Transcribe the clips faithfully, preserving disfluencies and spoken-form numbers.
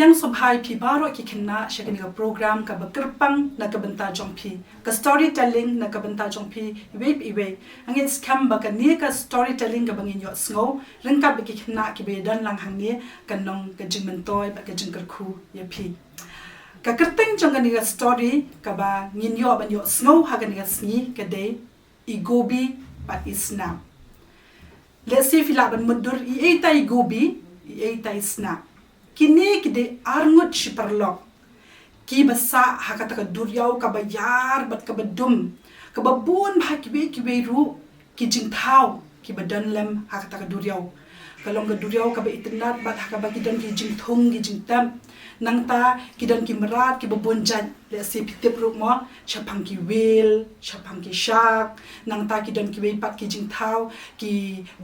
Ïa sngewbha ïa phi baroh ki khynnah sha kane ka program kaba kyrpang na ka bynta jong phi, ka storytelling na ka bynta jong phi iwei pa iwei. Nga ngeit skhem ba kane ka storytelling kaba ngin ïohsngew ryngkat bad ki khynnah kiba ïadon lang hangne kan long ka jingmyntoi bad ka jingkyrkhu ïa phi. Ka kyrteng jong kane ka story kaba ngin ïoh ban ïohsngew ha kane ka sngi ka dei I Gobi bad I Snap. Lehse phi lah ban mutdur, iei ita I Gobi, iei ita I Snap. Kine ki dei arngut shi paralok kiba sah ha kata ka duriaw kaba ïar bad kaba dum, kaba bun bha kiwei kiwei ruh ki jingthaw kiba don lem ha kata ka duriaw. Ka long ka duriaw kaba itynnad bad ha kaba ki don ki jingthung ki jingtep. Nangta ki don ki mrad kiba bun jait, lehse phi tip ruh mo, shaphang ki whale, shaphang ki shark. Nangta ki don kiwei pat ki jingthaw, ki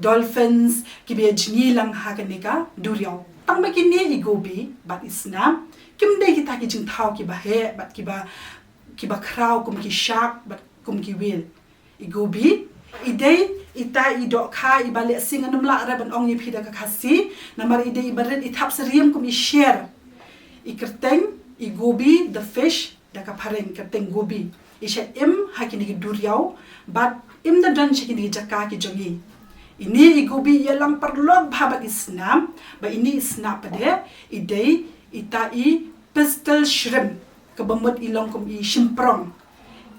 dolphins, kiba ïa jngi lang ha kane ka duriaw. Tang ba kine I Gobi bad I Snap kim dei kita ki jingthaw kiba heh bad kiba, kiba khraw kum ki shark bad kum ki whale. I Gobi i dei ita i dohkha iba lehse ngan ym lah re ban ong ïa phi da ka Khasi, namar i dei iba rit, i thap syriem kum i sher. I kyrteng I Gobi the fish da ka phareng, kyrteng Gobi. I shait im ha kine ki duriaw bad im da don sha kine ki jaka ki jong i. Ine I Gobi i ïalang paralok bha bad I Snap, ba ine I Snap pat de i dei ita i pistol shrimp, kaba mut i long kum i shymprong.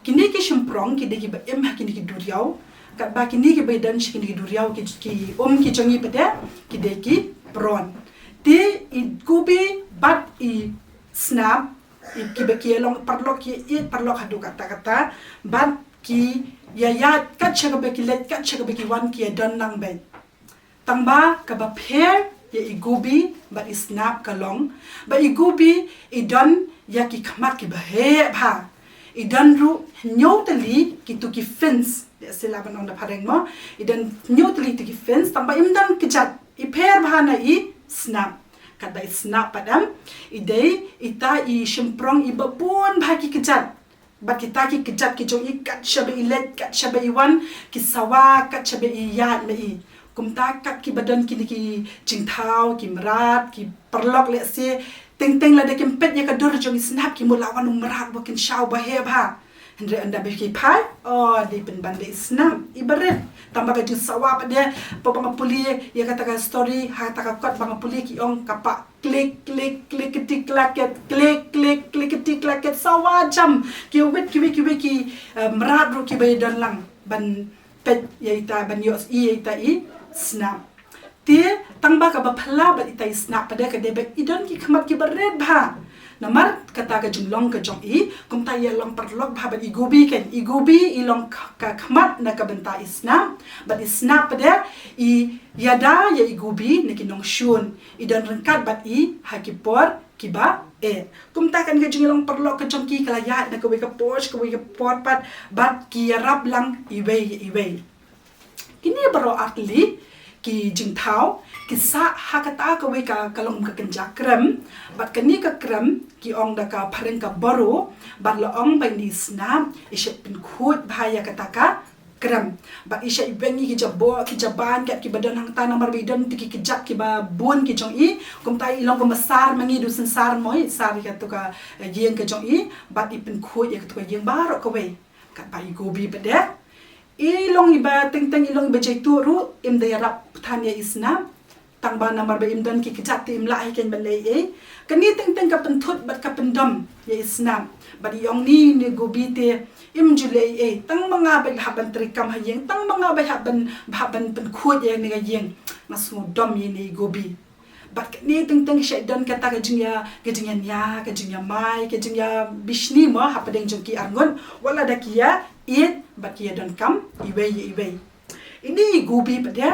Kine ki shymprong ki dei kiba im ha kine ki duriaw, katba kine kiba ïadon sha kine ki duriaw ki, ki um ki jong i pat de ki dei ki prawn. Te I Gobi bad I Snap, i, kiba ki ïalong paralok, ki ïeit paralok haduh katta katta, bad ki ïa ïaid kat sha kaba ki leit, kat sha kaba ki wan, ki ïadon lang beit. Tang ba kaba pher ïa I Gobi bad I Snap ka long ba I Gobi i don ïa ki khmat kiba heh bha. I don ruh hynñiew tylli kitu ki fins. Lehse lah ban ong da phareng mo. I don hynñiew tylli kitu ki fins, tang ba im don kjat. I pher bha na I Snap. Katba I Snap pat em, i dei ita i shymprong iba bun bha ki kjat. Bad kita ki kjat ki jong i, kat shaba i leit, kat shaba i wan, ki sawa kat shaba i ïaid ma i. Kumta kat kiba don kine ki jingthaw, ki mrad, ki paralok, lehse teng teng lada kim peit ïa ka dur jong I Snap ki mut la wan u mrad ba kynshaw ba heh bha. Hynrei ynda ba ki phai, oh, dei pynban da I Snap iba rit. Tang ba ka jingsawa pat de, haba nga pule ïa kata ka story, ha kata ka kot ba nga pule, ki ong ka pah klik klik klik kiti klaket, klik klik klik kiti klaket, sawa jam. Ki wit kiwei kiwei ki, eh, mrad ruh kiba ïadon lang ban peit ïa ita, ban ïohi ïa ita I Snap. Te tang ba kaba phylla bad ita I Snap pat de ka dei ba i don ki khmat kiba rit bha. Namar kata ka jinglong ka jong i, kumta i ïalong paralok bha bad I Gobi, kan, I Gobi i long ka khmat na ka bynta I Snap, bad I Snap pat de i ïada ïa I Gobi na ki nongshun. I don ryngkat bad i ha ki por kiba eh. Kumta kan ka jinglong paralok ka jong ki ka la ïaid na kawei ka por sha kawei ka por pat, bad ki ïarap lang iwei ïa iwei. Kine baroh ar tylli ki jingthaw ki sah ha kata kawei ka, ka long ka kynja krem. Bad kane ka krem ki ong da ka phareng ka burrow. Bad la ong ba ine I Snap i shait pynkhuid bha ïa kata ka krem. Bad i shait weng ïa ki jabok ki jaban kat kiba don hangta, namar ba i don te ki kjat kiba bun ki jong i. Kumta i long kumba sar ma ngi, du sensar mo, i sar ïa katu ka, eh, ïing ka jong i. Bad i pynkhuid ïa katu ka ïing baroh kawei. Katba I Gobi pat de i long iba teng teng, i long iba jaituh ruh, im da ïarap than ïa I Snap. Tang ba namar ba im don ki kjat te im lah hi kein ban leh ei ei. Kane teng teng ka pynthut bad ka pyndom ïa I Snap. Bad i ong, ni, ni Gobi te im ju leh ei ei. Tang ma nga beit hap ban treikam ha ïing, tang ma nga beit hap ban, hap ban pynkhuid ïa kane ka ïing. Nga sngew dom ïa ine I Gobi. Bad kane teng teng ki shait don kata ka jingïa, ka jingïania, ka jingïamai, ka jingïabishni mo hapdeng jong ki arngut. Wat la da ki ïa ïeit bad ki ïa donkam iwei ïa iwei. Ine I Gobi pat de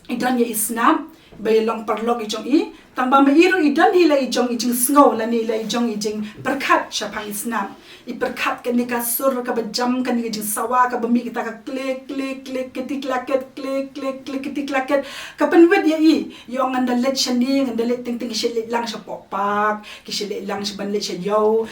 i don ïa I Snap ba i long paralok i jong i. Tang ba ma i ruh i don hi la i jong i jingsngew lane la i jong i jingpyrkhat shaphang I Snap. I pyrkhat kane ka sur kaba jam, kane ka jingsawa kaba mih, kata ka klik klik klik kiti klaket, klik klik klik kiti klaket. Ka pynwit ïa i. I ong, ngan da leit shane, ngan da leit teng teng, ki shait leit lang shapoh park, ki shait leit lang sha ban leit sha ïew.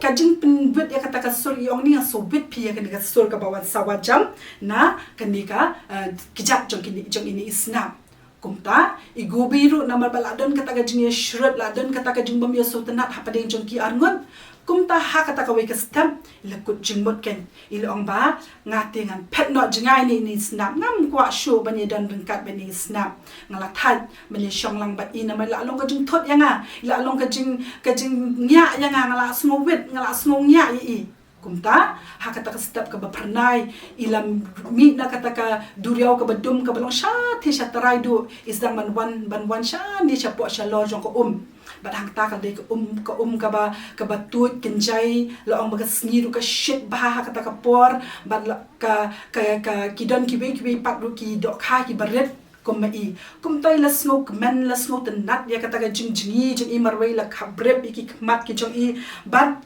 Ka jingpynwit ïa kata ka sur, i ong, ni, nga sngewwit phi ïa kane ka sur kaba wan sawa jam na kane ka, eh, kjat jong kine, jong ine I Snap. Kumta i Gobi ruh namar ba la don kata ka jingïasyrut, la don kata ka jingbym ïasngewtynnat hapdeng jong ki arngut. Kumta ha kata kawei ka step i la kut jingmut kein, i la ong ba nga te ngan phet noh jngai ïa ine i Snap, ngam kwah shuh ban ïadon ryngkat bad ine i Snap. Nga la thait ban ïashong lang bad i namar i la long ka jingthut ïa nga, i la long ka jing, ka jingïap ïa nga, nga la sngew wit, nga la sngew ñiah ïa i. Kumta ha kata ka step kaba phyrnai i la mih na kata ka duriaw kaba dum kaba long shatei sha trai duh, i sdang ban wan, ban wan shane shapoh shalor jong ka um. Bad hangta ka dei ka um, ka um kaba, kaba tuid kynjai, la ong ba ka sngi ruh ka shit bha ha kata ka por, bad la, ka, ka, ka, ki don kiwei kiwei pat ruh ki dohkha kiba rit kum ma i. Kumta i la sngewkmen, la sngewtynnat ïa kata ka jingjngi jong i marwei, la khapbrip ïa ki khmat ki jong i, bad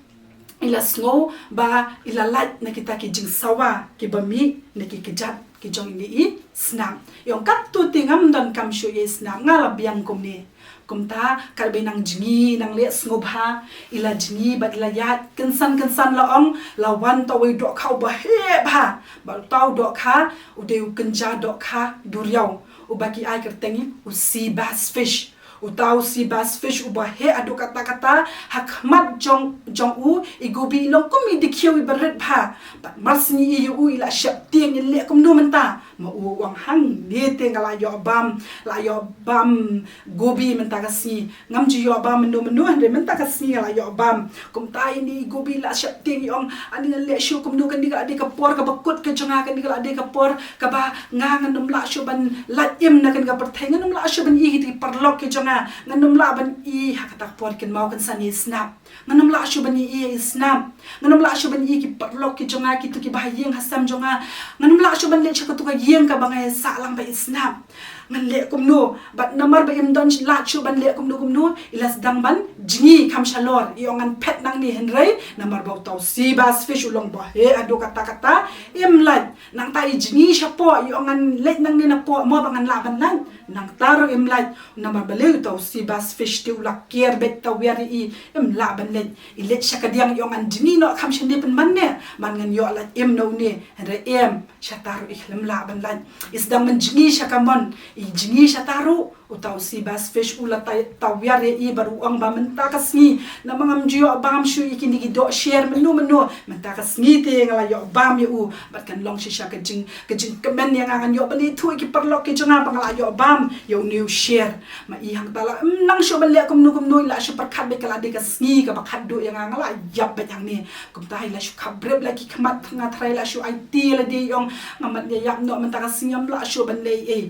i la sngew ba i la lait na kita ki jingsawa kiba mih na ki kjat ki jong ine i Snap. I ong katto te ngam donkam shuh ïa i Snap, nga la biang kumne. Kumta katba i nang jngi nang leh sngewbha, i la jngi bad i la ïaid, kynsan kynsan la ong la wan uta uwei u dohkha uba heh bha. Bad uta u dohkha u dei u kynja dohkha duriaw uba ki ai kyrteng ïa u sea bass fish. Uta u sea bass fish uba heh haduh katta katta, ha khmat jong, jong u i Gobi i long kum i dkhiew iba rit bha. Bad mar shu i ïa u i la sheptieng, ïaleh kumno mynta. Ma u u ong hangne te nga la ïoh bam, la ïoh bam Gobi mynta ka sngi. Ngam ju ïoh bam mynno mynno hynrei mynta ka sngi nga la ïoh bam. Kumta ine i Gobi i la sheptieng, i ong ani ngan leh shuh kumno, kane ka la dei ka por kaba kut ka jong nga, kane ka la dei ka por kaba nga ngan ym lah shuh ban lait im na kane ka pyrthei, ngan ym lah shuh ban ïohi ki paralok ki jong nga, ngan ym lah ban ïohi ha kata ka por kynmaw kynsan ïa i Snap. Ngan ym lah shuh ban ïohi ïa i Snap. Ngan ym lah shuh ban ïohi ki paralok ki jong nga, kito kiba ha ïing ha sem jong nga. Ngan ym lah shuh ban leit sha kato ka ïing kaba nga ïasah lang bad i Snap. Ngan leh kumno, bad namar ba im don lah shuh ban leh kumno kumno, i la sdang ban jngi kham shalor, i ong ngan phet nangne hynrei namar ba uta u sea bass fish u long ba heh haduh katta katta, im lait. Nangta i jngi shapoh, i ong ngan leit nangne napoh mo ba ngan lah ban lait. Nangta ruh im lait, namar balei uta u sea bass fish te u la ker beit tawiar ïa i, im lah ban leit. I leit sha kadiang, i ong ngan jngi noh kham shane pynban ne, ban ngan ïoh lait im na une, hynrei em, shata ruh i khlem lah ban lait. I sdang ban jngi sha kamon, i jngi shata ruh, uta u sea bass fish u la ta-, tawiar ïa i bad u ong ba mynta ka sngi, namar ngam ju ïoh bam shuh ïa kine ki dohsher mynno mynno, mynta ka sngi te nga la ïoh bam ïa u, bad kan long shisha ka jing, ka jingkmen ïa nga, ngan ïoh ban ïathuh ïa ki paralok ki jong nga ba nga la ïoh bam ïa une u sher. Ma i hangta la, mm, nang shuh ban leh kumno kumno, i la shu pyrkhat beit ka la dei ka sngi kaba khatduh ïa nga, nga la ïap beit hangne. Kumta i la shu khapbrip la ki khmat, nga trai la shu aiti ïa lade, i ong nga mat ïa ïap noh mynta ka sngi, ngam lah shuh ban leh ei.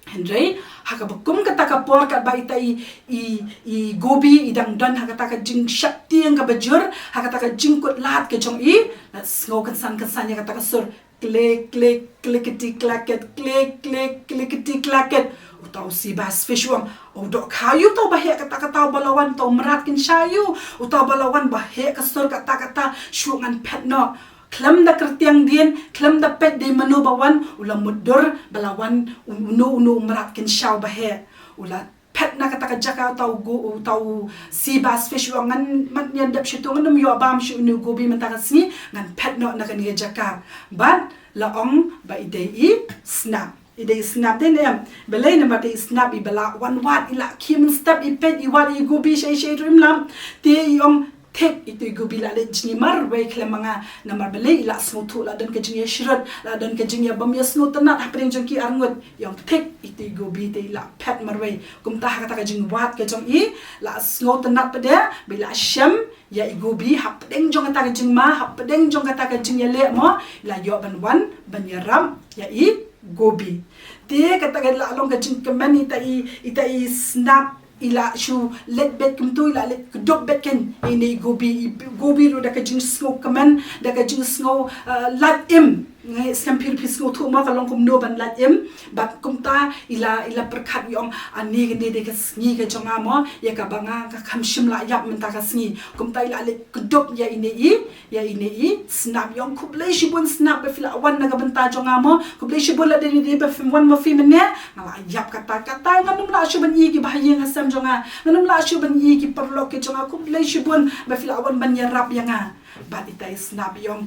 Hynrei ha kaba kum kata ka por katba ita i, i, i Gobi i dang don ha kata ka jingsheptieng kaba jur, ha kata ka jingkut lad ka jong i, la sngew kynsan kynsan ïa kata ka sur. Klik, klik, klickety clacket, klik, klik, klickety clacket. Uta u sea bass fish u ong, o dohkha ïa uta uba heh katta katta uba la wan, uta u mrad kynsha ïa u, uta uba la wan ba heh ka sur katta katta, shu ngan phet noh. Khlem da kyrtiang dien, khlem da peit dei mano ba wan, u la mutdur ba la wan u-, uno uno u mrad kynsha uba heh. U la phet na kata ka jaka, uta u Go-, uta u sea bass fish u ong ngan mat ïa dep shuh tu, ngan ym ïoh bam shuh une u Gobi mynta ka sngi, ngan phet noh na kane ka jaka. Bad la ong ba i dei i Snap. I dei i Snap te ne em. Balei? Namar te i Snap i ba la wan wad, i la khie mynstep, i peit, i wad ïa i Gobi shai shai ruh im lap. Te i ong thik, ito i Gobi la leit jngi marwei khlem ma nga. Namar balei? I la sngewthuh, la don ka jingïasyrut, la don ka jingïabym ïasngewtynnat hapdeng jong ki arngut. I ong thik, ito i Gobi te i la phet marwei. Kumta ha kata ka jingwad ka jong i, la sngewtynnat pat de, ba i la shem ïa i Gobi hapdeng jong kata ka jingma, hapdeng jong kata ka jingïaleh mo, i la ïoh ban wan ban ïarap ïa i Gobi. Te kata ka la long ka jingkmen, ita i, ita i Snap i la shu leit beit kumtu, i la leit kdup beit kein ïa ine i Gobi, i Gobi ruh da ka jingsngewkmen, da ka jingsngew, eh, lait im. Nga sngewthuh phi, sngewthuh mo ka long kumno ban lait im. Bad kumta i la, i la pyrkhat, i ong, ani kane dei ka sngi ka jong nga mo, ïa kaba nga, nga kham shym la ïap mynta ka sngi. Kumta i la leit kdup ïa ine i, ïa ine i Snap, i ong khublei shibun Snap ba phi la wan na ka bynta jong nga mo. Khublei shibun lada dei ba phim wan ma phi mynne, nga la ïap katta katta, ngan ym lah shuh ban ïohi ki ba ha ïing ha sem jong nga, ngan ym lah shuh ban ïohi ki paralok ki jong nga. Khublei shibun ba phi la wan ban ïarap ïa nga. Bad ita i Snap i ong,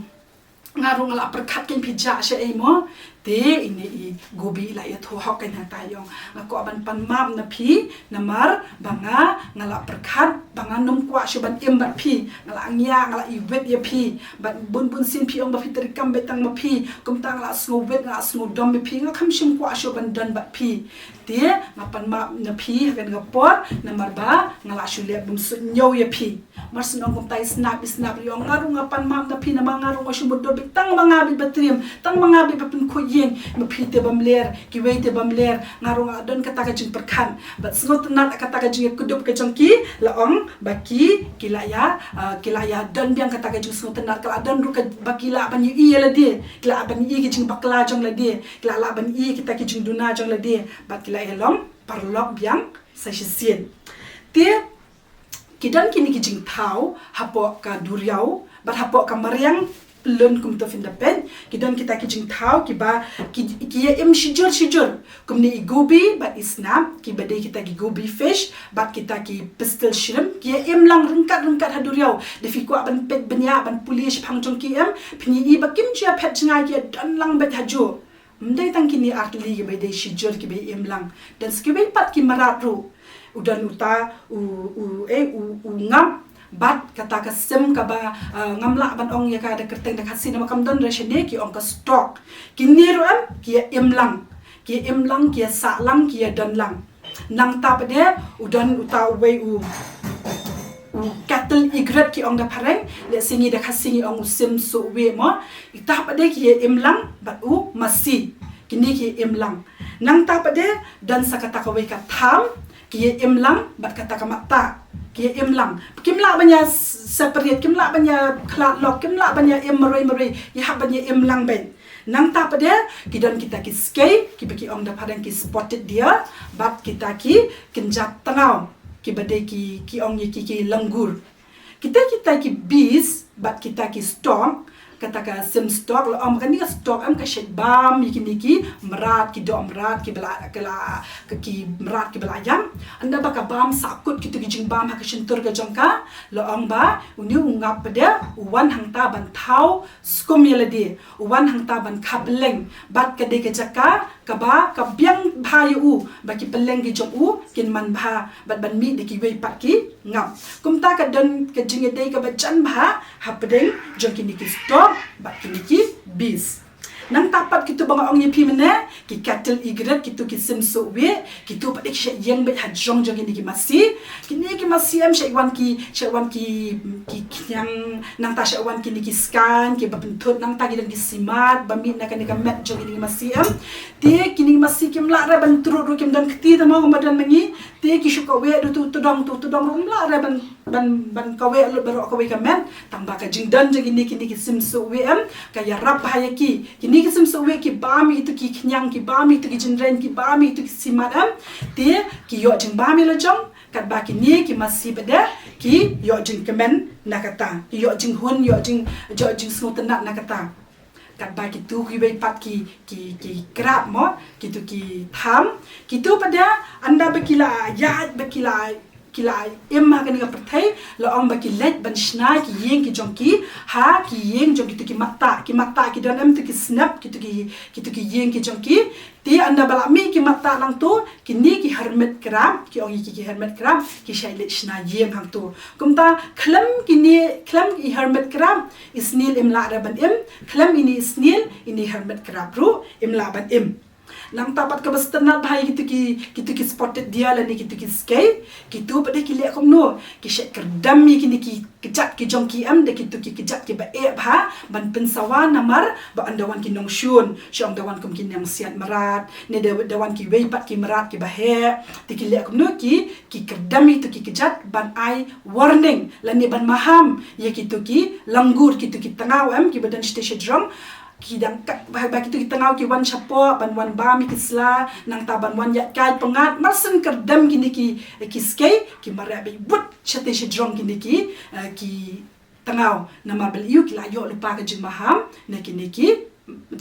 nga ruh nga la pyrkhat kein phi jah shaei mo. Te ine i gobi i la ïathuh hok kein hangta ïa ong, nga kwah ban pan map na phi namar ba nga, nga la pyrkhat ba nga nym kwah shuh ban im bad phi. Nga la ngiah, nga la iwit ïa phi. Bad bun bun sien phi ong ba phi treikam beit tang ma phi. Kumta nga la sngewwit, nga la sngewdom ïa phi. Nga kham shym kwah shuh ban don bad phi. Te nga pan map na phi ha kane ka por namar ba nga la shu leh bymsuidñiew ïa phi. Mar shu ong kumta i Snap, i Snap ruh i ong, nga ruh nga pan map na phi namar nga ruh nga shu mutdur beit tang ma nga beit ba triem, tang ma nga beit ba pynkhuid ïing. Ma phi te bym ler, kiwei te bym ler. Nga ruh nga la don kata ka jingpyrkhat. Bad sngewtynnat kata ka jingïakdup ka jong ki, la ong ba ki, ki la ïa, ah, ki la ïa don biang kata ka jingsngewtynnat, ka la don ruh ka, ba ki lah ban ïohi ïa lade, ki lah ban ïohi ki jingbakla jong lade, ki lah lah ban ïohi kita ki jingduna jong lade. Bad ki la ïa long paralok biang sa shisien. Te ki don kine ki jingthaw hapoh ka duriaw bad hapoh ka mariang pyllun, kumta phin da peit. Ki don kita ki jingthaw kiba ki, ki ïa im shijur shijur. Kumne i gobi bad i Snap, kiba dei kita ki gobi fish bad kita ki pistol shrimp, ki ïa im lang ryngkat ryngkat ha duriaw. Da phi kwah ban peit bniah, ban pule shaphang jong ki em, phin ïohi ba kim ju ïa phet jngai, ki ïa don lang beit ha juh. Ym dei tang kine artylli kiba dei shijur kiba im lang. Don sa kiwei pat ki mrad ruh. U don uta u, u, eh, u, u ngap bad kata ka sim kaba, eh, ngam lah ban ong ïa ka da kyrteng da Khasi namar kam don re shane, ki ong ka stork. Kine ruh em ki ïa im lang. Ki ïa im lang, ki ïa sah lang, ki ïa don lang. Nangta pat de u don uta uwei u, u cattle egret ki ong da phareng, lehse ngi da Khasi ngi ong u sim suhwieh mo. Ita pat de ki ïa im lang bad u masi. Kine ki ïa im lang. Nangta pat de don sa kata kawei ka tham, ki ïa im lang bad kata ka matta. Ki ïa im lang. Kim lah ban ïa separate, kim lah ban ïa khlad lok, kim lah ban ïa im marwei marwei. Ki hap ban ïa im lang beit. Nangta pat de ki don kita ki skei, kiba ki ong da phareng ki spotted deer, bad kita ki kynja tngaw, kiba dei ki, ki ong ïa ki ki langur. Kita kita ki bees bad kita ki stork, kata ka sim stork, la ong kane ka stork em ka shait bam ïa kine ki mrad, ki doh mrad kiba la, ki la, ki mrad kiba la ïam. Ynda ba ka bam sahkut kito ki jingbam ha ka shyntur ka jong ka, la ong ba une u ngap pat de u wan hangta ban thaw skum ïa lade. U wan hangta ban kha pylleng bad ka dei ka jaka kaba ka biang bha ïa u ba ki pylleng ki jong u kin man bha bad ban mih da kiwei pat ki ngap. Kumta ka don ka jingïadei kaba jan bha hapdeng jong kine ki stork bad kine ki bees. Nangta pat kito ba nga ong ïa phi mynne, ki cattle egret, kito ki sim suhwieh, kito pat de ki shait ïeng beit ha jrong jong kine ki masi. Kine ki masi em shait wan ki, shait wan ki, ki khñiang, nangta shait wan kine ki skaiñ kiba pynthut, nangta ki don ki simat ba mih na kane ka met jong kine ki masi em. Te kine ki masi kim lah re ban trud ruh, kim don kti te mo kumba don ma ngi. Te ki shu kaweh da utu u tdong, utu u tdong ruh um lah re ban, ban, ban kaweh lut baroh kawei ka met. Tang ba ka jingdon jong kine, kine ki sim suhwieh em ka ïarap bha ïa ki. Kine ki sim suhwieh ki bam ïa kito ki khñiang, ki bam ïa kito ki jynreiñ, ki bam ïa kito ki simat em. Te ki ïoh jingbam ïa la jong, katba kine ki masi pat de ki ïoh jingkmen na kata, ki ïoh jinghun, ïoh jing, ïoh jingsngewtynnat na kata. Katba kito kiwei pat ki, ki, ki crab mo, kito ki tham, kito pat de ynda ba ki la ïaid, ba ki la, ki la im ha kane ka pyrthei, la ong ba ki leit ban shna ki ïing ki jong ki ha ki ïing jong kito ki matta. Ki matta ki don em, kito ki snep, kito ki, kito ki ïing ki jong ki. Te ynda ba la mih ki matta nangto, kine ki hermit crab, ki ong ïa ki ki hermit crab, ki shait leit shna ïing hangto. Kumta khlem kine, khlem i hermit crab, i snail im lah re ban im, khlem ine i snail, ine i hermit crab ruh im lah ban im. Nangta pat kaba sngewtynnat bha ïa kito ki, kito ki spotted deer lane kito ki skei, kito pat de ki leh kumno, ki shait kyrdem ïa kine ki kjat ki jong ki em da kito ki kjat kiba eh bha ban pynsawa, namar ba ynda wan ki nongshun, shu ong da wan kum ki nongsiat mrad, ne da, da wan kiwei pat ki mrad kiba heh, te ki leh kumno, ki, ki kyrdem ïa kito ki kjat ban ai warning lane ban maham ïa kito ki langur, kito ki tngaw em kiba don shatei shajrong. Ki dang kat ba, ba kito ki tngaw ki wan shapoh ban wan bam ïa ki sla, nangta ban wan ïaid kai pyngngad, mar syn kyrdem kine ki, ki skei, ki mareh beit wut shatei shajrong kine ki, eh, ki tngaw, namar ba la ïoh, ki la ïoh lypa ka jingmaham na kine ki,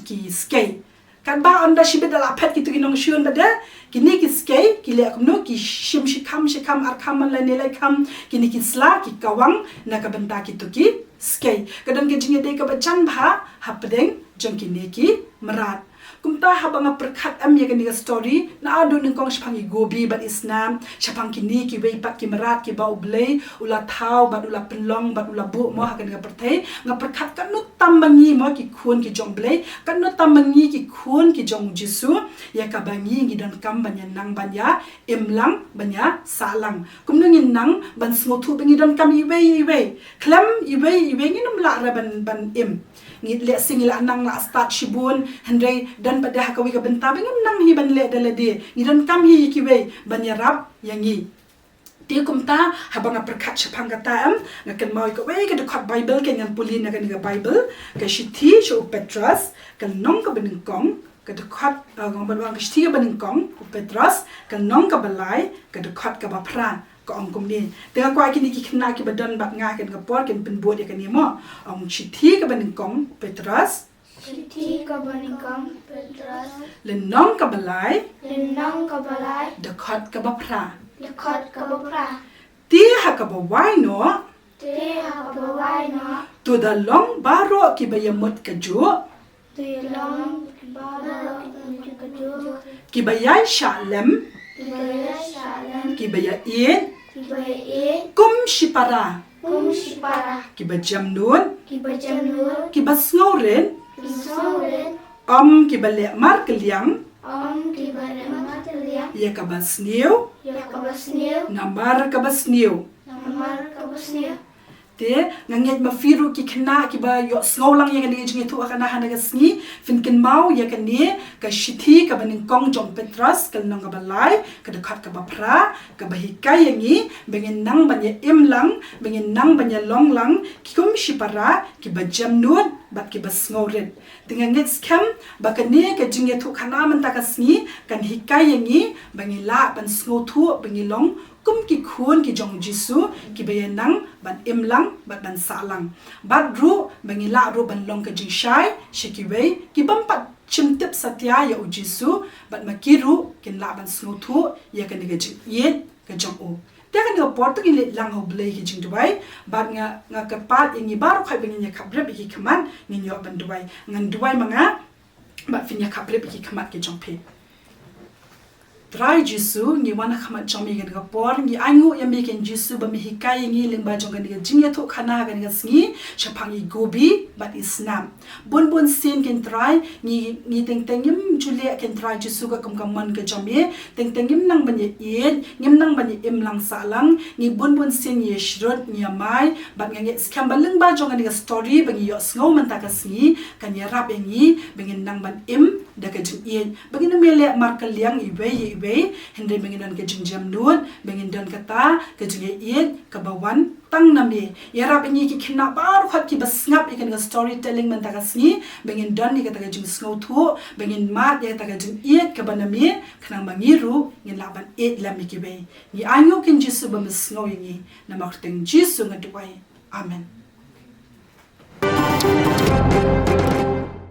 ki skei. Katba ynda shibit da la phet kito ki nongshun pat de, kine ki skei ki leh kumno, ki shim shikham, shikham, arkham lane laikham kine ki sla, ki kawang na ka bynta kito ki skei. Ka don ka jingïadei kaba jan bha hapdeng jong kine ki mrad. Kumta haba nga pyrkhat em ïa kane ka story, naduh nyngkong shaphang i Gobi bad i Snam, shaphang kine kiwei pat ki mrad kiba U Blei u la thaw bad u la pynlong bad u la buh mo ha kane ka pyrthei, nga pyrkhat katno tam ma ngi mo ki khun ki jong U Blei, katno tam ma ngi ki khun ki jong U Jisu, ïa kaba ngi ngi donkam ban ïa nang ban ïa im lang ban ïa sah lang. Kumno ngin nang ban sngewthuh ba ngi donkam iwei iwei. Khlem iwei iwei ngin ym lah re ban, ban im. Ngi leh sing ngi la nang la stad shibun, hynrei don pat de ha kawei ka bynta ba ngim nang hi ban leh da lade. Ngi donkam hi ïa kiwei ban ïarap ïa ngi. Te kumta haba nga pyrkhat shaphang kata em, nga kynmaw ïa kawei ka dkhot Baibl, ka ngan pule na kane ka Baibl, ka shithi sha u Petros, ka lynnong kaba nyngkong, ka dkhot, uh, kaba nyngkong, ka shithi kaba nyngkong u Petros, ka lynnong kaba lai, ka dkhot kaba phra, ka ong kumne. Te nga kwah kine ki khynnah kiba don bad nga ha kane ka por kin pynbud ïa kane mo. Ong shithi kaba nyngkong u Petros. Shithi kaba nyngkong u Petros. Lynnong kaba lai. Lynnong kaba lai. Dkhot kaba phra. Dkhot kaba phra. Te ha kaba wai noh. Te ha kaba wai noh. To da long baroh kiba ïamut kajuh. To da long baroh kiba ïamut kajuh. Kiba ïaishah lem. Kiba ïaishah lem. Kiba ïaieit. Kiba ïaieit. Kum shipara. Kum shipara. Kiba jemnud. Kiba jemnud. Kiba sngewrit. Kiba sngewrit. Ym kiba leh markylliang. Ym kiba leh markylliang. Ïa kaba sniew. Ïa kaba sniew. Namar kaba sniew. Namar kaba sniew. Te nga ngeit ma phi ruh ki khynnah kiba ïohsngew lang ïa kane ka jingïathuhkhana ha kane ka sngi, phin kynmaw ïa kane ka shithi kaba nyngkong jong u Petros, ka lynnong kaba lai, ka dkhot kaba phra, kaba hikai ïa ngi ba ngin nang ban ïa im lang, ba ngin nang ban ïa long lang kum shipara kiba jemnud bad kiba sngewrit. Te nga ngeit skhem ba kane ka jingïathuhkhana mynta ka sngi kan hikai ïa ngi ba ngi lah ban sngewthuh ba ngi long kum ki khun ki jong u Jisu kiba ïa nang ban im lang bad ban sah lang. Bad ruh ba ngi lah ruh ban long ka jingshai sha kiwei ki bym pat shim tip satia ïa u Jisu, bad ma ki ruh kin lah ban sngewthuh ïa kane ka jingïeit ka jong u. Te ha kane ka por to ngin leit lang ha U Blei ha ka jingduwai, bad nga, nga kyrpad ïa ngi baroh khoit ba ngin ïa khapbrip ïa ki khmat, ngin ïoh ban duwai. Ngan duwai ma nga, bad phin ïa khapbrip ïa ki khmat ki jong phi. Trai Jisu, ngi wan ha khmat jong me ha kane ka por, ngi ainguh ïa me Kynrad Jisu ba me hikai ïa ngi lyngba jong kane ka jingïathuhkhana ha kane ka sngi shaphang i Gobi bad i Snam. Bun bun sien Kynrad Trai, ngi, ngi teng teng ngim ju leh Kynrad Trai Jisu katkum ka mon ka jong me, teng teng ngim nang ban ïaieit, ngim nang ban ïa im lang sah lang, ngi bun bun sien ngi ïa shrut, ngi ïa mai, bad nga ngeit skhem ba lyngba jong kane ka story ba ngi ïohsngew mynta ka sngi, kan ïarap ïa ngi ba ngin nang ban im da ka jingïeit, ba ngin ym ïaleh markylliang iwei ïa iwei, hynrei ba ngin don ka jingjemnud, ba ngin don kata ka jingïaieit kaba wan tang na me. Ïarap ïa ngi ki khynnah baroh kiba sngap ïa kane ka storytelling mynta ka sngi, ba ngin don ïa kata ka jingsngewthuh, ba ngin mad ïa kata ka jingïeit kaba na me, khnang ba ngi ruh ngin lah ban ïeit lem ïa kiwei. Ngi ainguh Kynrad Jisu ba me sngew ïa ngi. Namar kyrteng Jisu nga duwai. Amen.